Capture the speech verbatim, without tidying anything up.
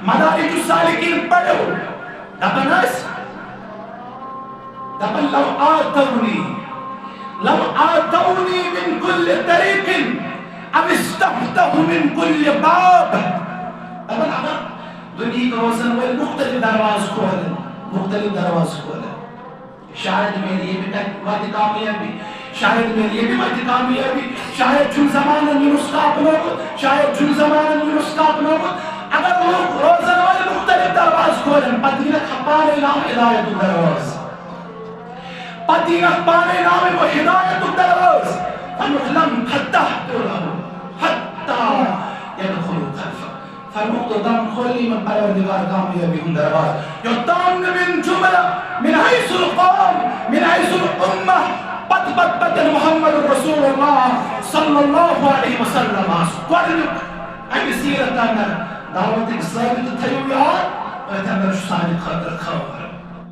مدارج السالکین پٔرِو، دپان ٲسۍ، دپان، لو آتونی، لو آتونی من کل طریق، او استفتحوا من کل باب۔ دپان، اگر دُنیہٕکۍ روزن وٲلۍ مختلف دروازٕ کھولن، مختلف دروازٕ کھولن، شاید میلہِ ییٚمہِ وتہِ کامیٲبی، شاید میلہِ ییٚمہِ وتہِ کامیٲبی، شاید چھُنہٕ زمانن یوٗنس کاپنومُت، شاید چھُنہٕ زمانن یوٗنس کاپنومُت۔ اگر لوٗکھ روزن وٲلۍ مختلف دروازٕ کھولن، پتہٕ یِنکھ پانے ناو ہدایتُک دروازٕ، پتہٕ یِنکھ پانے ناو ہدایتُک دروازٕ، فنحلم فتحت له حتی یدخلوا خلفہ۔ فرموو، توٚتام کھول نہٕ یِمن پروردگار کامیٲبی ہُنٛد دروازٕ، یوٚتام نہٕ من جملہ، من حیث القوم، من حیث الامہ، پتہٕ پتہٕ پتن محمد رسول اللہ صلی اللہ علیہ وسلم آسہِ۔ گۄڈٕنیُک امہِ سیرت اندر دعوتٕکۍ ضٲبطہٕ تھٲیِو یاد، أتھۍ اندر چھُ سانہِ خٲطرٕ خٲر۔